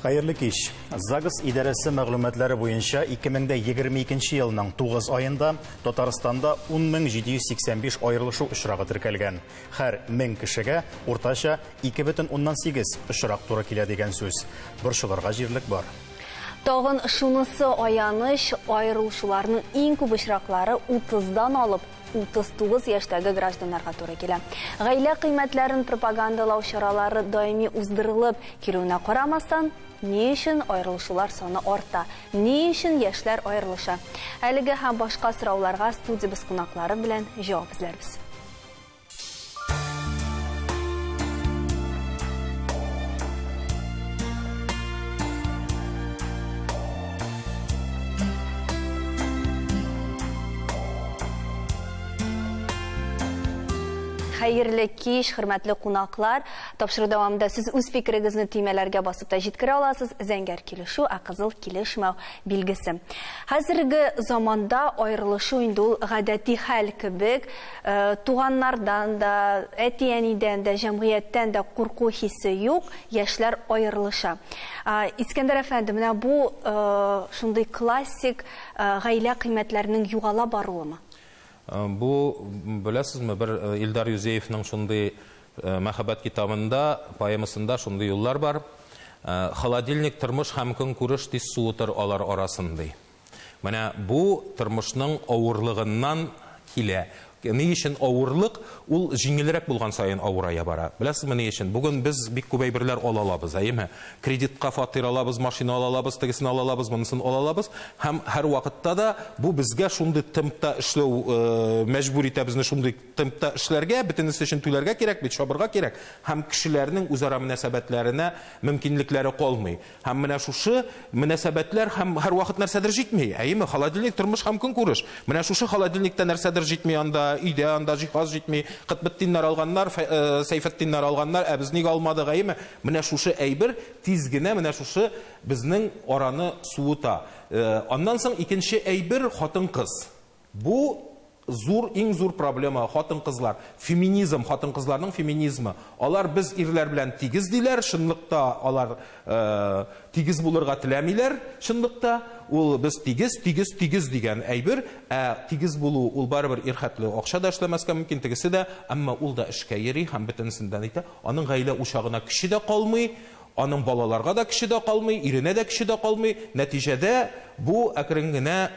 Хәерле кич. ЗАГС идарәсе мәгълүматлары буенча 2022 елның 9 аенда Татарстанда 10785 аерылышу очрагы теркәлгән. Һәр 1000 кешегә уртача 2,8 очрак туры килә дигән сүз. Борчылырга җирлек бар. Тагын шунысы аяныч, аерылышуларның иң күп очраклары 30-дан алып 39 яшьтәге гражданнарга туры килә. Гаилә кыйммәтләрен пропагандалау чаралары даими уздырылып килүенә карамастан, ни өчен аерылышулар саны арта? Ни өчен яшьләр аерылыша? Әлеге һәм башка сорауларга студиябез кунаклары белән җавап эзләрбез. Хәерле кич, хөрмәтле кунаклар. Тапшыру дәвамында сез үз фикерегезне төймәләргә басып та җиткерә аласыз. Зәңгәр килешү, ә кызыл килешмәү билгесе. Хәзерге заманда аерылышу инде ул гадәти хәл кебек. Туганнардан да, әти-әнидән дә, җәмгыятьтән дә курку хисе юк, яшьләр аерылыша. Искәндәр әфәнде, менә бу шундый классик гаилә кыйммәтләренең югала баруымы? Бу, беләсезме, бер Илдар Юзеевның шундый Мәхәббәт китабында, поэмасында шундый юллар бар. Холодильник тормыш һәм көнкүреш тиз суытыр алар арасын, ди. Менә бу тормышның авырлыгыннан килә. Ни өчен авырлык? Ул җиңелрәк булган саен авырая бара. Беләсезме ни өчен? Бүген без бик күп әйберләр ала алабыз, әйеме? Кредитка фатир алабыз, машина ала алабыз, тегесен ала алабыз, монысын ала алабыз. Һәм һәр вакытта да бу безгә шундый темпта эшләү мәҗбүр итә безне шундый темпта эшләргә, бөтенесе өчен түләргә кирәк бит, чабырга кирәк. Һәм кешеләрнең үзара мөнәсәбәтләренә мөмкинлекләре калмый. Һәм менә шушы мөнәсәбәтләр һәм һәр вакыт нәрсәдер җитми. Әйеме? Холодильник тормыш һәм көнкүреш. Менә шушы холодильникта нәрсәдер җитми, анда өйдә, анда җиһаз җитми. Кытбетдиннәр алганнар, Сәйфетдиннәр алганнар, ә без нигә алмадык, әйеме? Менә шушы әйбер тиз генә менә шушы безнең араны суыта. Аннан соң икенче әйбер хатын-кыз. Бу зур, иң зур проблема хатын-кызлар. Феминизм, хатын-кызларның феминизмы. Алар без ирләр белән тигез диләр, чынлыкта алар тигез булырга теләмиләр, чынлыкта ул без тигез, тигез, тигез дигән әйбер, ә тигез булу ул барыбер ир хәтле акча да эшләмәскә мөмкин, тегесе дә, әмма ул да эшкә йөри һәм бөтенесеннән әйтә, аның гаилә учагына көче дә калмый, аның балаларга да көче дә калмый, иренә дә көче дә калмый. Нәтиҗәдә бу әкрен генә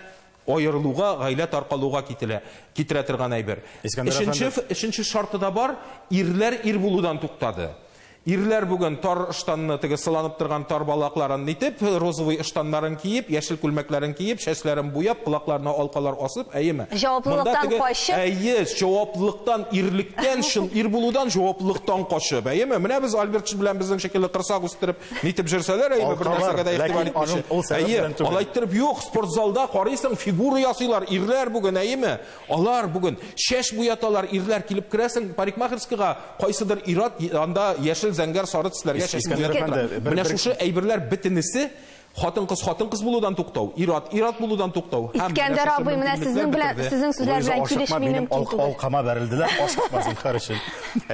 аерылуга, гаилә таркалуга китерә торган әйбер. Өченче шарты да бар, ирләр ир булудан туктады. Ирләр бүген тар ыштанны, теге сыланып торган тар балакларын нитеп, розовый ыштаннарын киеп, яшел күлмәкләрен киеп, чәчләрен буяп, колакларына алкалар асып, әйеме? Җаваплылыктан качып. Әйе, җаваплылыктан, ирлектән, чын ир булудан җаваплылыктан качып, әйеме? Менә без Альберт белән безнең шикелле кырсак үстереп, нитеп җөрсәләр, әйеме, бер нәрсәгә дә игътибар итмичә. Әйе, алай иттереп юк, спортзалда карыйсың, фигура ясыйлар ирләр бүген, әйеме? Алар бүген чәч буяталар, ирләр килеп керәсең парикмахерскийга, кайсыдыр ир-ат анда яшел, зәңгәр, сары төсләргә чәч буяталар. Менә шушы әйберләр бөтенесе хатын-кыз хатын-кыз булудан туктау, ир-ат ир-ат булудан туктау. Искәндәр абый, менә сезнең белән, сезнең сүзләр белән килешми мөмкин түгел. Алкама бәрелделәр, ашыкма зинһар өчен.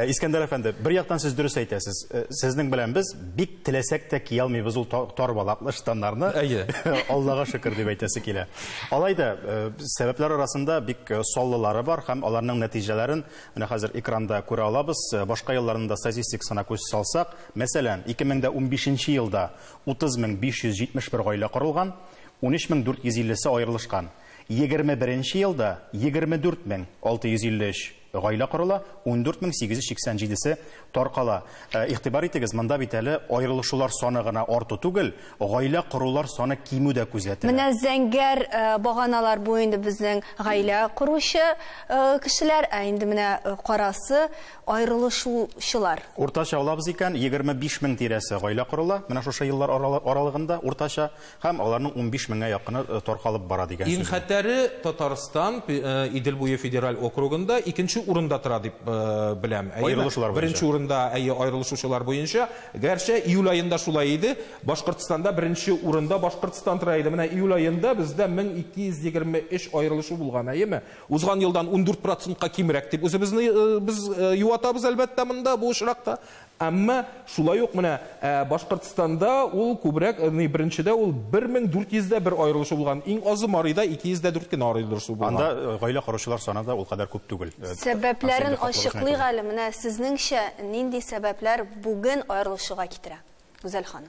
Искәндәр әфәнде, бер яктан сез дөрес әйтәсез. Сезнең белән без бик теләсәк тә кия алмыйбыз ул тар балаклы штаннарны. Аллага шөкер дип әйтәсе килә. Алай да сәбәпләр арасында бик саллылары бар һәм аларның нәтиҗәләрен менә хәзер экранда күрә алабыз. Башка елларында статистикасына күз салсак, мәсәлән, 2015 елда 30571 гаилә корылган, 13450-се аерылышкан. 21 елда 24653 гаилә корыла, 14887-се таркала. Игътибар итегез, монда бит әле аерылышулар саны гына арту түгел, гаилә корулар саны кимү дә күзәтелә. Менә зәңгәр баганалар бу инде безнең гаилә коручы кешеләр, ә инде менә карасы аерылышучылар. Уртача алабыз икән, 25000 тирәсе гаилә корыла, менә шушы еллар аралыгында уртача, һәм аларның 15000-гә якыны таркалып бара дигән сүз. Иң хәтәре Татарстан, Идел буе федераль округында икенче урында тора дип беләм. Аерылышулар буенча. Беренче урында, әйе, аерылышучылар буенча. Гәрчә июль аенда шулай иде. Башкортстанда беренче урында Башкортстан тора иде. Менә июль аенда бездә 1223 аерылышу булган, әйеме? Узган елдан 14%-ка кимрәк дип үзебезне без юатабыз әлбәттә монда бу очракта. Әмма шулай ук менә Башкортстанда ул күбрәк, беренчедә ул 1401 аерылышу булган. Иң азы Марида 204 кенә аерылышу булган. Анда гаилә коручылар саны да ул кадәр күп түгел. Сәбәпләрен ачыклыйк әле. Менә сезнеңчә нинди сәбәпләр бүген аерылышуга китерә? Гүзәл ханым.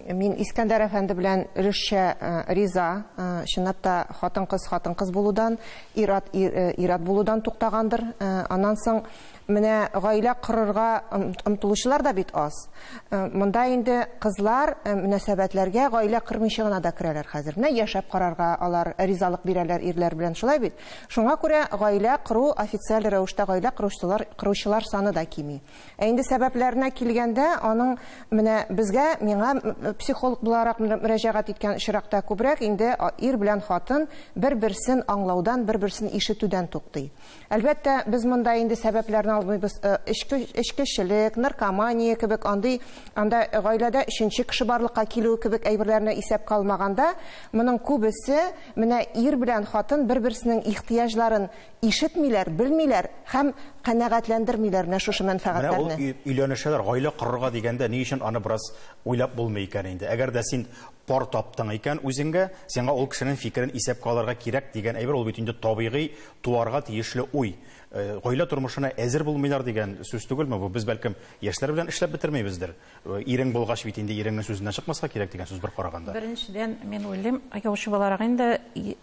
Мин Искәндәр әфәнде белән өлешчә риза. Чынлап та хатын-кыз хатын-кыз булудан, ир-ат ир-ат булудан туктагандыр. Аннан соң менә гаилә корырга омтылучылар да бит аз. Монда инде кызлар мөнәсәбәтләргә гаилә кормыйча гына да керәләр хәзер. Менә яшәп карарга алар ризалык бирәләр ирләр белән, шулай бит. Шуңа күрә гаилә кору официаль рәвештә гаилә коручылар саны да кими. Ә инде сәбәпләренә килгәндә, аның менә безгә, миңа психолог буларак мөрәҗәгать иткән очракта күбрәк инде ир белән хатын бер-берсен аңлаудан, бер-берсен ишетүдән туктый. Әлбәттә, без монда инде сәбәпләрне алмыйбыз. Эчкечелек, наркомания кебек, андый, анда гаиләдә өченче кеше барлыкка килү кебек әйберләрне исәпкә алмаганда, моның күбесе менә ир белән хатын бер-берсенең ихтыяҗларын ишетмиләр, белмиләр һәм канәгатьләндермиләр менә шушы мәнфәгатьләрне. Менә ул өйләнешәләр, гаилә корырга дигәндә ни өчен аны бераз уйлап булмый икән инде. Әгәр дә син пар таптың икән үзеңгә, сиңа ул кешенең фикерен исәпкә алырга кирәк дигән әйбер, ул бит инде табигый туарга тиешле уй. Гаилә тормышына әзер булмыйлар дигән сүз түгелме бу? Без бәлкем яшьләр белән эшләп бетермибездер. Ирең булгач бит инде иреңнең сүзеннән чыкмаска кирәк дигән сүз бер караганда. Беренчедән, мин уйлыйм, яучы буларак инде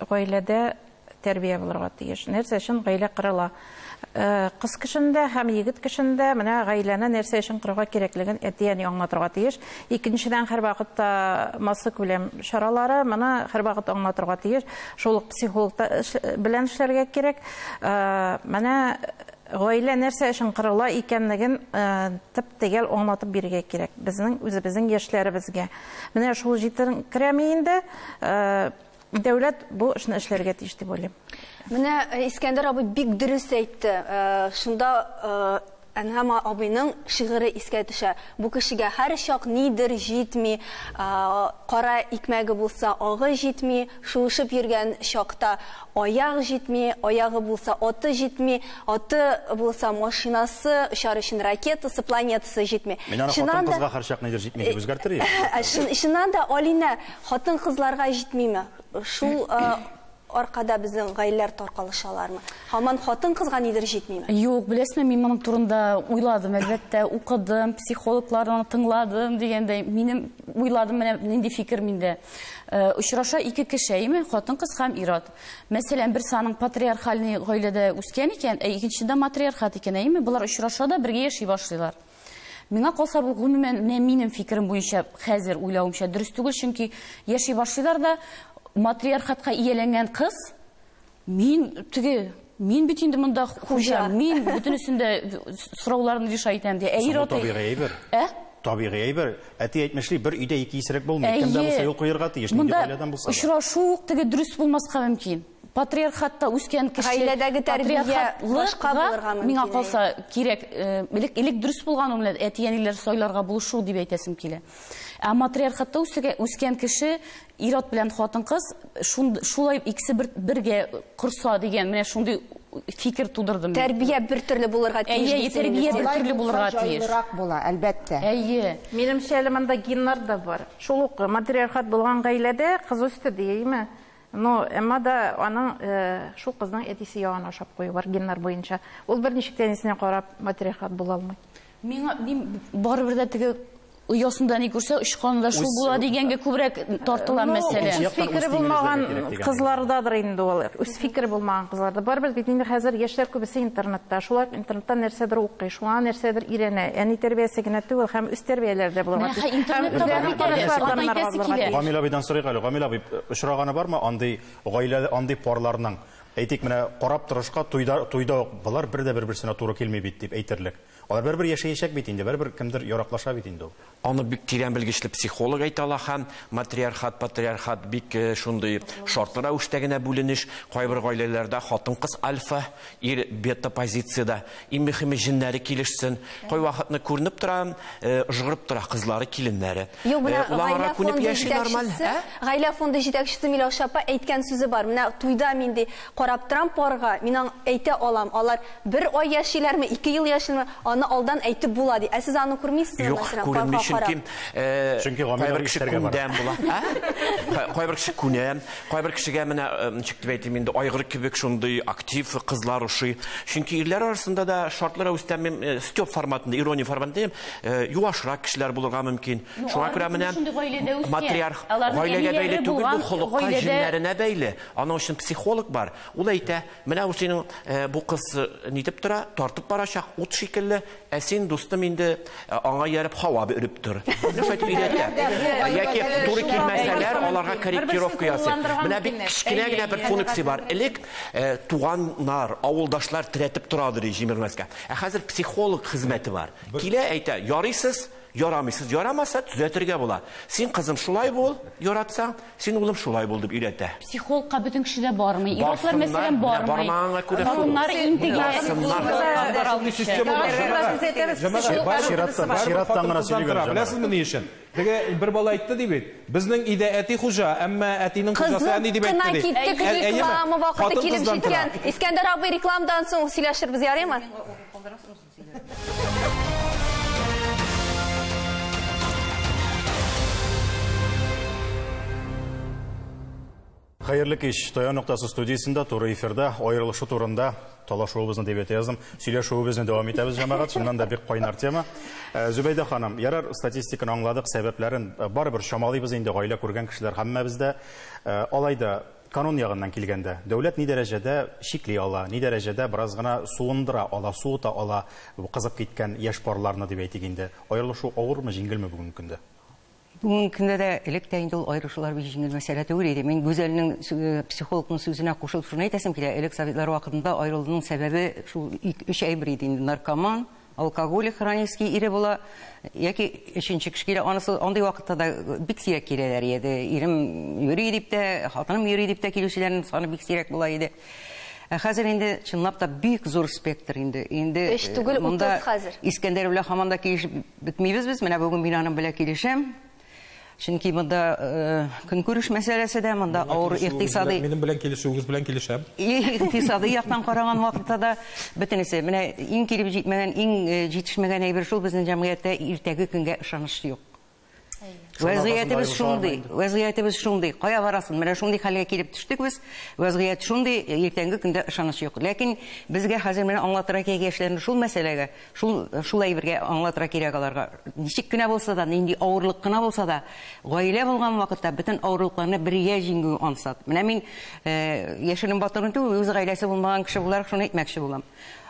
гаиләдә тәрбия булырга тиеш. Нәрсә өчен гаилә корыла? Кыз кешендә һәм егет кешендә менә гаиләне нәрсә өчен корырга кирәклеген әти-әни аңлатырга тиеш. Икенчедән, һәрвакытта массакүләм чаралары моны һәрвакыт аңлатырга тиеш. Шул ук психолог белән эшләргә кирәк. Менә гаилә нәрсә өчен корыла икәнлеген төп-төгәл аңлатып бирергә кирәк безнең үзебезнең яшьләребезгә. Менә шул җиткерәме инде, дәүләт бу эшне эшләргә тиеш дип уйлыйм. Менә Искәндәр абый бик дөрес әйтте. Шунда Әнһәм абыйның шигыре искә төшә. Бу кешегә һәр чак нидер җитми, кара икмәге булса агы җитми, шуышып йөргән чакта аяк җитми, аягы булса аты җитми, аты булса машинасы, очар өчен ракетасы, планетасы җитми. Мин аны хатын-кызга һәр чак нидер җитми дип үзгәртер идем. Чыннан да, Алинә, хатын-кызларга җитмиме? Шул аркада безнең гаиләләр таркалышалармы? Һаман хатын-кызга нидер җитмиме? Юк, беләсезме, мин моның турында уйладым, әлбәттә, укыдым, психологларны тыңладым дигәндәй, минем уйладым, менә нинди фикер миндә. Очраша ике кеше, әйеме? Хатын-кыз һәм ир-ат. Мәсәлән, берсе аның патриархальный гаиләдә үскән икән, ә икенчедә матриархат икән, әйеме? Болар очраша да бергә яши башлыйлар. Миңа калса, бу гомумән, менә минем фикерем буенча, хәзер уйлавымча дөрес түгел, чөнки яши башлыйлар да матриархатка ияләнгән кыз, мин теге, мин бит инде монда хуҗа, мин бөтенесендә сорауларны реша итәм ди. Ә ир-ат табигый әйбер. Ә? Табигый әйбер. Әти әйтмешли, бер өйдә ике исерек булмый. Кемдә булса юл куерга тиеш, нинди гаиләдән булса. Очрашу теге дөрес булмаска мөмкин. Патриархатта үскән кеше, гаиләдәге тәрбия башка булырга мөмкин. Миңа калса кирәк, элек дөрес булган ул, әти-әниләр сайларга булышу дип әйтәсем килә. Ә матриархатта үскән кеше, ир-ат белән хатын-кыз шулай икесе бергә корса дигән менә шундый фикер тудырдым. Тәрбия бер төрле булырга тиеш. Әйе, тәрбия бер төрле булырга тиеш. Җайлырак була, әлбәттә. Әйе. Минемчә, әле монда геннар да бар. Шул ук матриархат булган гаиләдә кыз үсте дияйме? Но әмма да аның шул кызның әтисе ягына ашап кую бар геннар буенча. Ул берничек тә әнисенә карап матриархат була алмый. Миңа барыбер дә теге оясында ни күрсә, очканында шул була дигәнгә күбрәк тартыла мәсьәлә. Үз фикере булмаган кызлардадыр инде ул. Үз фикере булмаган кызларда. Барыбер бит инде хәзер яшьләр күбесе интернетта. Шулай интернеттан нәрсәдер укый, шуңа нәрсәдер өйрәнә. Әни тәрбиясе генә түгел, һәм үз тәрбияләре дә булырга тиеш. Интернетта бар бит әле. Гамил абыйдан сорыйк әле. Гамил абый, очраганы бармы андый гаилә, андый парларның? Әйтик, менә карап торышка туйда болар бер дә бер-берсенә туры килми бит дип әйтерлек. Алар бер-бер яшәячәк бит инде, бер-бер кемдер яраклаша бит инде ул. Аны бик тирән белгечле психолог әйтә ала һәм матриархат, патриархат бик шундый шартлы рәвештә генә бүленеш. Кайбер гаиләләрдә хатын-кыз альфа, ир бета позициядә. Иң мөһиме җеннәре килешсен. Кайвакытны күренеп тора, ыжгырып тора кызлары, киленнәре. Юк, менә гаилә фонды җитәкчесе, гаилә фонды җитәкчесе Миләүшә апа әйткән сүзе бар. Менә туйда мин ди карап торам парга, мин аңа әйтә алам, алар бер ай яшиләрме, 2 ел яшиләрме, аны алдан әйтеп була ди. Ә сез аны күрмисезме, мәсәлән, парга карап? Чөнки кайбер кеше күндәм була. Кайбер кеше күнәм, кайбер кешегә менә ничек дип әйтим инде, айгыр кебек шундый актив кызлар ошый. Чөнки ирләр арасында да шартлы рәвештә мин стёб форматында, ирония форматында юашрак кешеләр булырга мөмкин. Шуңа күрә менә матриарх гаиләгә бәйле түгел, бу холыкка, җеннәренә бәйле. Аның өчен психолог бар. Ул әйтә, менә ул синең бу кыз нитеп тора, тартып барачак, ут шикелле, ә син, дустым, инде аңа ярып һава өреп тор. Яки туры килмәсәләр, аларга корректировка ясый. Менә бик кечкенә генә бер функция бар. Элек туганнар, авылдашлар терәтеп торадыр җимермәскә. Ә хәзер психолог хезмәте бар. Килә әйтә, ярыйсыз, ярамыйсыз, ярамаса төзәтергә була. Син кызым шулай бул, яратсаң, син улым шулай бул дип өйрәтә. Психологка бөтен кеше дә бармый. Иратлар мәсәлән бармый. Хатыннар интегә. Чираттан гына сөйләгән. Беләсезме ни өчен? Теге бер бала әйтте ди бит. Безнең өйдә әти хуҗа, әмма әтинең хуҗасы әни дип әйтте ди. Киттек, реклама вакыты килеп җиткән. Искәндәр абый, рекламадан соң сөйләшербез, ярыймы? Хәерле кич. Таяну ноктасы студиясендә туры эфирда аерылышу турында талашуыбызны дип әйтә яздым. Сөйләшүебезне дәвам итәбез, җәмәгать. Чыннан да бик кайнар тема. Зөбәйдә ханым, ярар, статистиканы аңладык, сәбәпләрен барыбер чамалыйбыз инде, гаилә күргән кешеләр һәммәбез дә. Алай да канун ягыннан килгәндә, дәүләт ни дәрәҗәдә чикли ала, ни дәрәҗәдә бераз гына суындыра ала, суыта ала кызып киткән яшь парларны дип әйтик инде. Аерылышу авырмы, җиңелме бүгенге көндә? Бүгенге көндә дә элек тә инде ул аерышулар бик җиңел мәсьәлә түгел иде. Мин Гүзәлнең психологның сүзенә кушылып шуны әйтәсем килә. Элек советлар вакытында аерылуның сәбәбе шул 3 әйбер иде инде: наркоман, алкоголик хронический ире була, яки өченче кеше килә. Анысы андый вакытта да бик сирәк киләләр иде. Ирем йөри дип тә, хатыным йөри дип тә килүчеләрнең саны бик сирәк була иде. Хәзер инде чынлап та бик зур спектр инде. Инде 3 түгел, 30 хәзер. Искәндәр белән һаман да килешеп бетмибез без. Менә бүген мин аның белән килешәм. Чөнки монда көнкүреш мәсьәләсе дә, монда авыр икътисади. Минем белән килешүегез белән килешәм. Икътисади яктан караган вакытта да бөтенесе. Менә иң килеп җитмәгән, иң җитешмәгән әйбер шул: безнең җәмгыятьтә иртәге көнгә ышаныч юк. Вәзгыятебез шундый, вәзгыятебез шундый. Кая барасың? Менә шундый хәлгә килеп төштек без. Вәзгыять шундый, иртәнге көндә ышаныч юк. Ләкин безгә хәзер менә аңлатырга кирәк яшьләрне шул мәсьәләгә, шул әйбергә аңлатырга кирәк аларга. Ничек кенә булса да, нинди авырлык кына булса да, гаилә булган вакытта бөтен авырлыкларны бергә җиңү ансат. Менә мин яшерен батырын түгел, үз гаиләсе булмаган кеше буларак шуны әйтмәкче булам.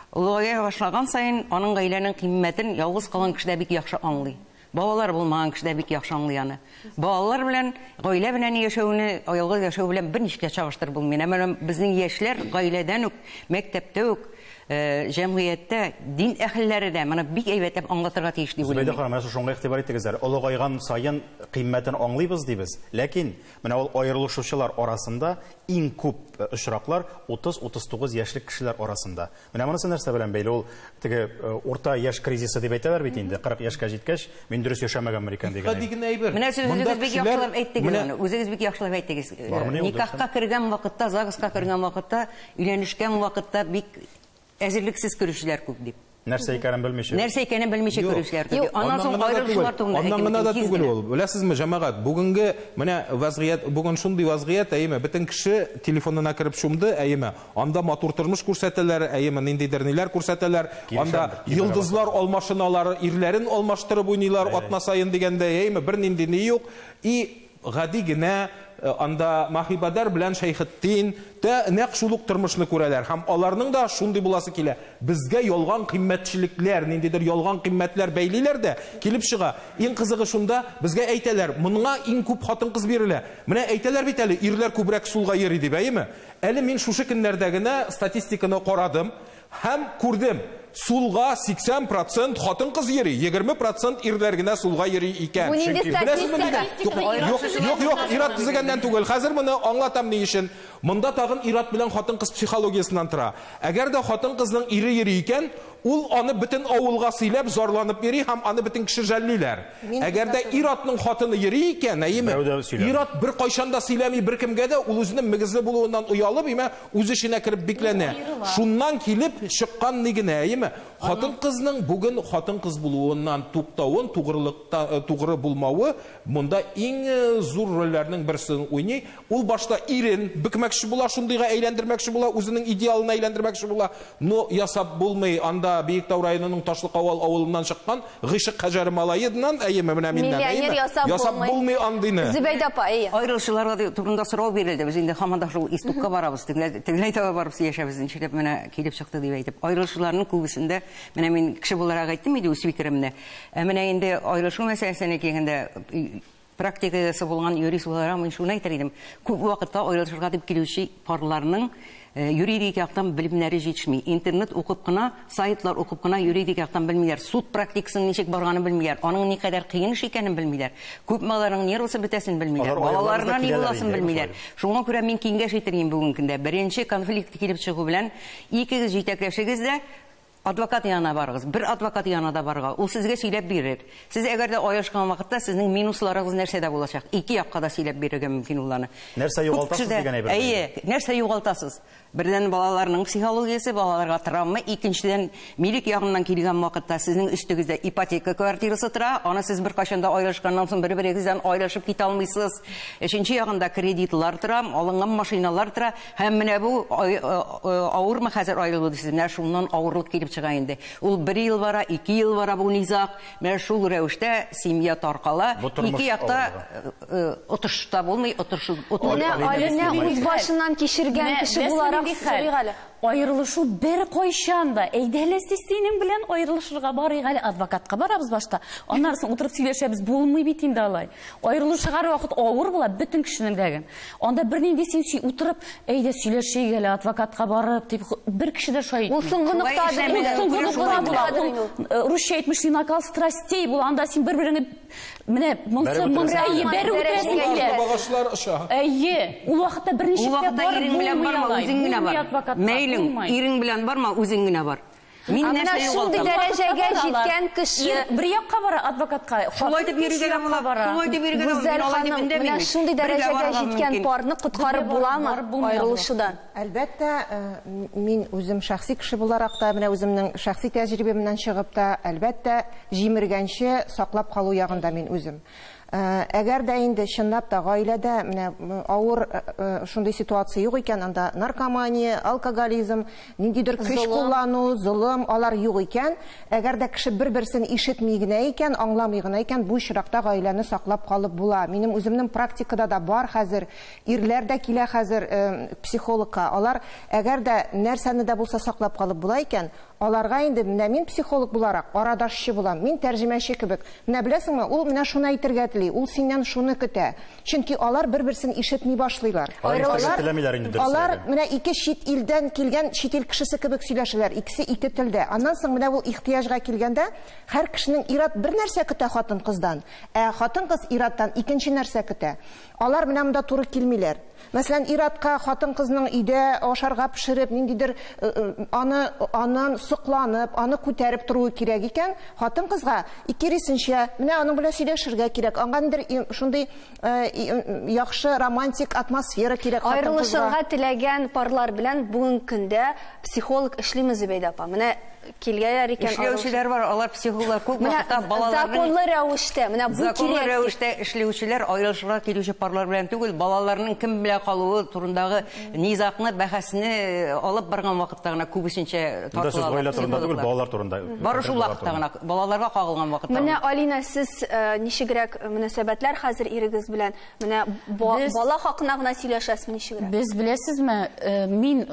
Олыгая башлаган саен аның гаиләнең кыйммәтен ялгыз калган кеше дә бик яхшы аңлый. Балалар булмаган кеше дә бик яхшы аңлый аны. Балалар белән, гаилә белән яшәүне, ялгыз яшәү белән берничә чагыштырып булмый. Менә безнең яшьләр гаиләдән үк, мәктәптә үк, җәмгыятьтә, дин әһелләре дә моны бик әйбәтләп аңлатырга тиеш дип уйлыйм. Зөбәйдә ханым, менә шуңа игътибар итегез әле. Олыгайган саен кыйммәтен аңлыйбыз дибез. Ләкин менә ул аерылышучылар арасында иң күп очраклар 30-39 яшьлек кешеләр арасында. Менә монысы нәрсә белән бәйле? Ул теге урта яшь кризисы дип әйтәләр бит инде. 40 яшькә җиткәч, мин дөрес яшәмәгәнмен икән дигән. Менә сез үзегез бик яхшылап әйттегез аны. Үзегез бик яхшылап әйттегез. Никахка кергән вакытта, ЗАГСка кергән вакытта, өйләнешкән вакытта бик әзерлексез күрүчеләр күп дип. Нәрсә икәнен белмичә. Нәрсә икәнен белмичә күрүчеләр күп. Аннан соң аерылышулар турында әйтеп. Аннан гына да түгел ул. Беләсезме, җәмәгать, бүгенге менә вазгыять, бүген шундый вазгыять, әйеме, бөтен кеше телефонына кереп чумды, әйеме. Анда матур тормыш күрсәтәләр, әйеме, ниндидер ниләр күрсәтәләр. Анда йолдызлар алмашыналар, ирләрен алмаштырып уйныйлар атна саен дигәндә, әйеме, бернинди ни юк. И гади генә анда Махибадар белән Шәйхетдин тә нәкъ шул ук тормышны күрәләр һәм аларның да шундый буласы килә. Безгә ялган кыйммәтчелекләр, ниндидер ялган кыйммәтләр бәйлиләр дә килеп чыга. Иң кызыгы шунда, безгә әйтәләр, монга иң күп хатын-кыз бирелә. Менә әйтәләр бит әле, ирләр күбрәк сулга йөри дип, әйеме? Әле мин шушы көннәрдә генә статистиканы карадым һәм күрдем. Сулга 80% хатын-кыз йөри, 20% ирләр генә сулга йөри икән. Бу нинди статистика? Юк, юк, юк, ир-ат төзегәннән түгел. Хәзер моны аңлатам ни өчен. Монда тагын ир-ат белән хатын-кыз психологиясеннән тора. Әгәр дә хатын-кызның ире йөри икән, ул аны бөтен авылга сөйләп, зарланып йөри һәм аны бөтен кеше жәллиләр. Әгәр дә ир-атның хатыны йөри икән, әйеме? Ир-ат беркайчан да сөйләми беркемгә дә, ул үзенең мөгезле булуыннан оялып, име, үз эченә кереп бикләнә. Шуннан килеп чыккан ни генә, әйеме? Хатын-кызның бүген хатын-кыз булуыннан туктавын, тугрылыкта тугры булмавы монда иң зур рольләрнең берсен уйный. Ул башта ирен бөкмәкче була, шундыйга әйләндермәкче була, үзенең идеалына әйләндермәкче була. Но ясап булмый. Анда Биектау районының Ташлыкавал авылыннан чыккан Гыйшык Хаҗәре малаеннан, әйеме, менә миннән, Миллионер әйеме? ясап Ясап булмый. булмый андыйны. Зөбәйдә апа, әйе. Аерылышулар турында сорау бирелде. Без инде һаман да шул истукка барабыз. Тегеләй таба барып сөйләшәбез. Ничек менә килеп чыкты дип әйтеп. Аерылышуларның күбесендә менә мин кеше буларак әйттем инде үз фикеремне. Ә менә инде аерылышу мәсьәләсенә килгәндә практикасы булган юрист буларак мин шуны әйтер идем. Күп вакытта аерылышырга дип килүче парларның юридик яктан белемнәре җитешми. Интернет укып кына, сайтлар укып кына юридик яктан белмиләр. Суд практикасының ничек барганын белмиләр. Аның никадәр кыен эш икәнен белмиләр. Күпме аларның нервысы бетәсен белмиләр. Балаларына ни буласын белмиләр. Шуңа күрә мин киңәш әйтер идем бүгенге көндә. Беренче конфликт килеп чыгу белән икегез җитәкләшегез дә адвокат янына барыгыз. Бер адвокат янына да барырга. Ул сезгә сөйләп бирер. Сез әгәр дә аерышкан вакытта сезнең минусларыгыз нәрсәдә булачак? Ике якка да сөйләп бирергә мөмкин ул аны. Нәрсә югалтасыз дигән әйбер. Әйе, нәрсә югалтасыз? Бердән балаларның психологиясе, балаларга травма, икенчедән милек ягыннан килгән вакытта сезнең өстегездә ипотека квартирасы тора, аны сез беркайчан да аерышканнан соң бер-берегездән аерышып китә алмыйсыз. Өченче ягында кредитлар тора, алынган машиналар тора, һәм менә бу авырмы хәзер аерылу дисез, менә шуннан авырлык килеп чыга инде. Ул бер ел бара, ике ел бара бу низаг. Менә шул рәвештә семья таркала. Ике якта отыш та булмый, отыш. Менә Алинә үз башыннан кичергән кеше буларак сорыйк әле. Аерылышу бер кайчан да. Әйдә әле сез синең белән аерылышырга барыйк әле, адвокатка барабыз башта. Аннан соң утырып сөйләшәбез, булмый бит инде алай. Аерылышырга вакыт авыр була бөтен кешенең дә. Анда бернинди син утырып, әйдә сөйләшик әле, адвокатка барып дип бер кеше дә шулай. Ул соңгы ноктадыр. Ул соңгы нокта була. Русча әйтмешли накал страстей була. Анда син бер-береңне менә монсы монсы бәреп үтерәсең килә. Багашлар оча. Әйе, ул вакытта берничек тә барып булмый алай. Үзең генә бар. Мәйлең, ирең белән барма, үзең генә бар. Мин нәрсә шундый дәрәҗәгә җиткән кеше бер якка бара адвокатка. Шулай дип йөрергә дә була. Шулай дип йөрергә дә була. Менә шундый дәрәҗәгә җиткән парны коткарып буламы аерылышудан? Әлбәттә, мин үзем шәхси кеше буларак та, менә үземнең шәхси тәҗрибәмнән чыгып та, әлбәттә, җимергәнче саклап калу ягында мин үзем. Әгәр дә инде чынлап та гаиләдә менә авыр шундый ситуация юк икән, анда наркомания, алкоголизм, ниндидер көч куллану, золым, алар юк икән, әгәр дә кеше бер-берсен ишетми генә икән, аңламый гына икән, бу очракта гаиләне саклап калып була. Минем үземнең практикада да бар хәзер, ирләр дә килә хәзер психологка. Алар әгәр дә нәрсәне дә булса саклап калып була икән, аларга инде менә мин психолог буларак арадашчы булам, мин тәрҗемәче кебек. Менә беләсеңме, ул менә шуны әйтергә тели, ул синнән шуны көтә. Чөнки алар бер-берсен ишетми башлыйлар. Алар менә ике чит илдән килгән чит ил кешесе кебек сөйләшәләр, икесе ике телдә. Аннан соң менә ул ихтыяҗга килгәндә, һәр кешенең ир-ат бер нәрсә көтә хатын-кыздан, ә хатын-кыз ир-аттан икенче нәрсә көтә. Алар менә монда туры килмиләр. Мәсәлән, ир-атка хатын-кызның өйдә ашарга пешереп, ниндидер аны аннан сокланып, аны күтәреп торуы кирәк икән, хатын-кызга киресенчә, менә аның белән сөйләшергә кирәк. Аңа ниндидер шундый яхшы романтик атмосфера кирәк хатын-кызга. Аерылышырга теләгән парлар белән бүгенге көндә психолог эшлиме, Зөбәйдә апа? Менә килгәннәр икән. Эшләүчеләр бар, алар психологлар күп вакытта балаларның законлы рәвештә, менә бу кирәк. Законлы рәвештә эшләүчеләр аерылышырга килүче парлар белән түгел, балаларның кем белән калуы турындагы низакны, бәхәсне алып барган вакытта гына күбесенчә тартыла. Сүз гаилә турында түгел, балалар турында. Бары шул вакытта гына, балаларга кагылган вакытта. Менә Алина, сез ничегрәк мөнәсәбәтләр хәзер ирегез белән? Менә бала хакына гына сөйләшәсезме ничегрәк? Без беләсезме, мин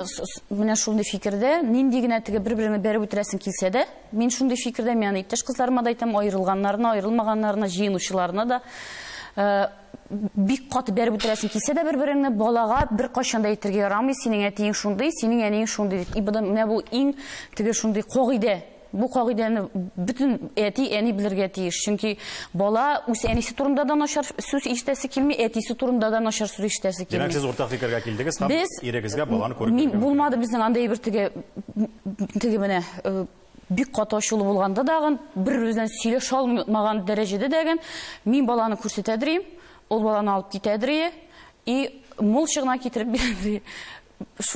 менә шундый фикердә, нинди генә теге бер-береңне бәреп үтерәсең килсә дә, мин шундый фикердә, мин аны иптәш кызларыма да әйтәм, аерылганнарына, аерылмаганнарына, җыенучыларына да. бик каты бәреп үтерәсең килсә дә бер-береңне, балага бер кайчан да әйтергә ярамый, синең әтиең шундый, синең әниең шундый дип. И менә бу иң теге шундый кагыйдә. Бу кагыйдәне бөтен әти, әни белергә тиеш. Чөнки бала үз әнисе турында да начар сүз ишетәсе килми, әтисе турында да начар сүз ишетәсе килми. Димәк, сез уртак фикергә килдегез һәм ирегезгә баланы күреп биргән. Булмады безнең андай бер теге менә бик каты ачулы булганда дагын бер-беребездән сөйләшә алмаган дәрәҗәдә дәген мин баланы күрсәтәдер, ул баланы алып китәдер и мул чыгына китереп бирәдер.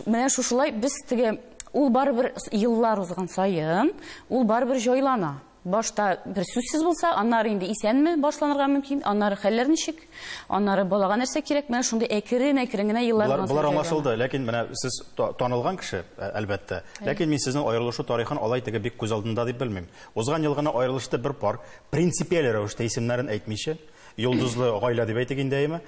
Менә шушылай без теге ул барыбер еллар узган саен, ул барыбер җайлана. Башта бер сүзсез булса, аннары инде исәнме башланырга мөмкин, аннары хәлләр ничек, аннары балага нәрсә кирәк, менә шундый әкрен-әкрен генә еллар узган. Болар аңлашылды, ләкин менә сез танылган кеше, әлбәттә. Ләкин мин сезнең аерылышу тарихын алай теге бик күз алдында дип белмим. Узган ел гына аерылышты бер пар, принципиаль рәвештә исемнәрен әйтмичә, йолдызлы гаилә дип әйтик инде, әйеме?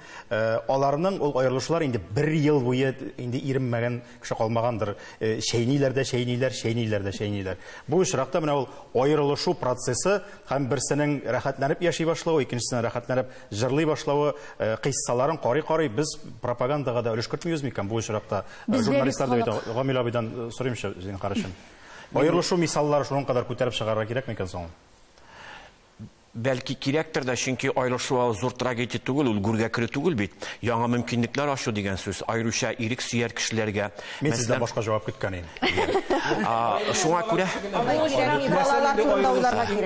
Аларның ул аерылышулар инде бер ел буе инде иренмәгән кеше калмагандыр. Чәйниләр дә чәйниләр, чәйниләр дә чәйниләр. Бу очракта менә ул аерылышу процессы һәм берсенең рәхәтләнеп яши башлавы, икенчесенең рәхәтләнеп җырлый башлавы кыйссаларын карый-карый без пропагандага да өлеш кертмибез микән бу очракта? Журналистлар да бит Гамил абыйдан сорыймчы, зинһар өчен. Аерылышу мисаллары шуның кадәр күтәреп чыгарырга кирәк микән соң? Бәлки кирәктер дә, чөнки аерылышу зур трагедия түгел, ул гүргә керү түгел бит. Яңа мөмкинлекләр ачу дигән сүз, аеруча ирек сөяр кешеләргә. Мин сездән башка җавап көткән идем. Шуңа күрә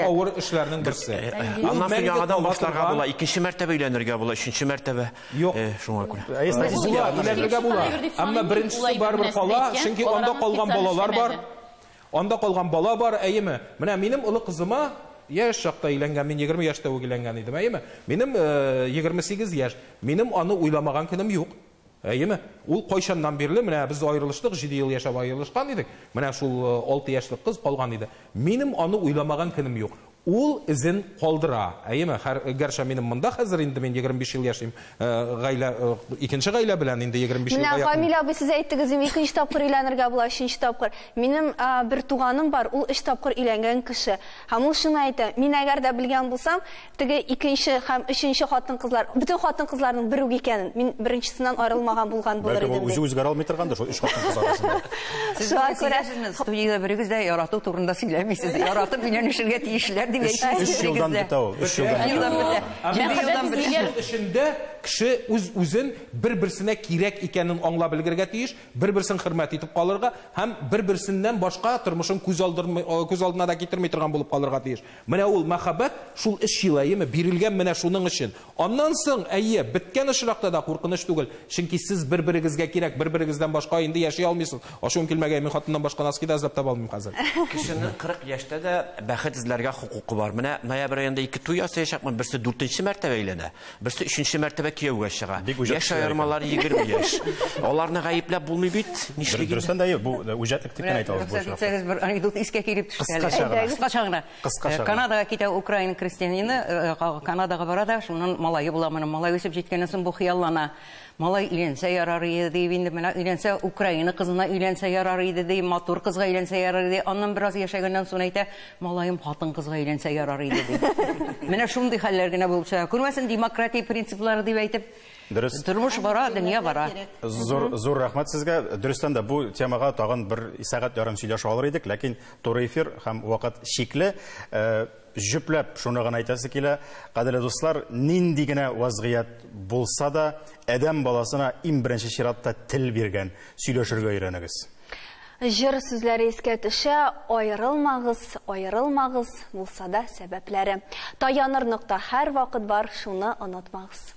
авыр эшләрнең берсе. Аннан соң яңадан башларга була, икенче мәртәбә өйләнергә була, өченче мәртәбә. Юк. Шуңа күрә. Өйләнергә була. Әмма беренчесе барыбер кала, чөнки анда калган балалар бар. Анда калган бала бар, әйеме? Менә минем олы кызыма яшь чакта өйләнгән, мин 20 яшьтә үк өйләнгән идем, әйеме? Минем 28 яшь. Минем аны уйламаган көнем юк. Әйеме? Ул кайчаннан бирле, менә без аерылыштык, 7 ел яшәп аерылышкан идек. Менә шул 6 яшьлек кыз калган иде. Минем аны уйламаган көнем юк. Ул изен калдыра. Әйеме? Гәрчә минем монда хәзер инде мин 25 ел яшим. Гаилә, икенче гаилә белән инде 25 елга якын. Менә Гамил абый, сез әйттегез, икенче тапкыр өйләнергә була, өченче тапкыр. Минем бер туганым бар, ул 3 тапкыр өйләнгән кеше. Һәм ул шуны әйтә: мин әгәр дә белгән булсам, теге икенче һәм өченче хатын-кызлар, бөтен хатын-кызларның бер үк икәнен, мин беренчесеннән аерылмаган булган булыр идем. Бәлки ул үзе үзгәрә алмый торгандыр шул 3 хатын-кыз арасында. Сез сөйләсезме? Студиядә берегез дә ярату турында сөйләмисез. Яратып өйләнешергә тиешләр дип әйтәсез. 3 елдан бетә ул. 3 елдан бетә. Мәхәббәт эчендә кеше үз-үзен бер-берсенә кирәк икәнен аңлап белергә тиеш, бер-берсен хөрмәт итеп калырга һәм бер-берсеннән башка тормышын күз алдына да китерми торган булып калырга тиеш. Менә ул мәхәббәт шул 3 ел әйеме бирелгән менә шуның өчен. Аннан соң, әйе, беткән очракта да куркыныч түгел, чөнки сез бер-берегезгә кирәк, бер-берегездән башка инде яши алмыйсыз. Ачуым килмәгәй, мин хатыннан башка носки да эзләп таба алмыйм хәзер. Кешенең 40 яшьтә дә бәхет эзләргә хокукы бар. Менә ноябрь аенда 2 туй ясаячакмын, берсе 4нче мәртәбә өйләнә, берсе 3нче мәртәбә кияүгә чыга. Яшь аермалары 20 яшь. Аларны гаепләп булмый бит. Нишлик? Дөрестән дә, бу үҗәтлек дип кенә әйтә алабыз бу очракта. Рөхсәт бер анекдот искә килеп төште әле. Кыскача гына. Канадага китә украин крестьянины, Канадага бара да, шуннан малае була моның. Малай үсеп җиткәннән соң бу хыяллана. Малай өйләнсә ярар иде дип инде, менә өйләнсә Украина кызына өйләнсә ярар иде ди, матур кызга өйләнсә ярар иде. Аннан бераз яшәгәннән соң әйтә, малаем хатын кызга өйләнсә ярар иде ди. Менә шундый хәлләр генә булып чыга. Күрмәсен демократия принциплары дип әйтеп. Дөрес. Тормыш бара, дөнья бара. Зур, зур рәхмәт сезгә. Дөрестән дә бу темага тагын бер сәгать ярым сөйләшә алыр идек, ләкин туры эфир һәм вакыт чикле. Җөпләп шуны гына әйтәсе килә, кадерле дуслар, нинди генә вазгыять булса да, адәм баласына иң беренче чиратта тел биргән, сөйләшергә өйрәнегез. Җыр сүзләре искә төшә, аерылмагыз, аерылмагыз, булса да сәбәпләре. Таяныр нокта һәр вакыт бар, шуны онытмагыз.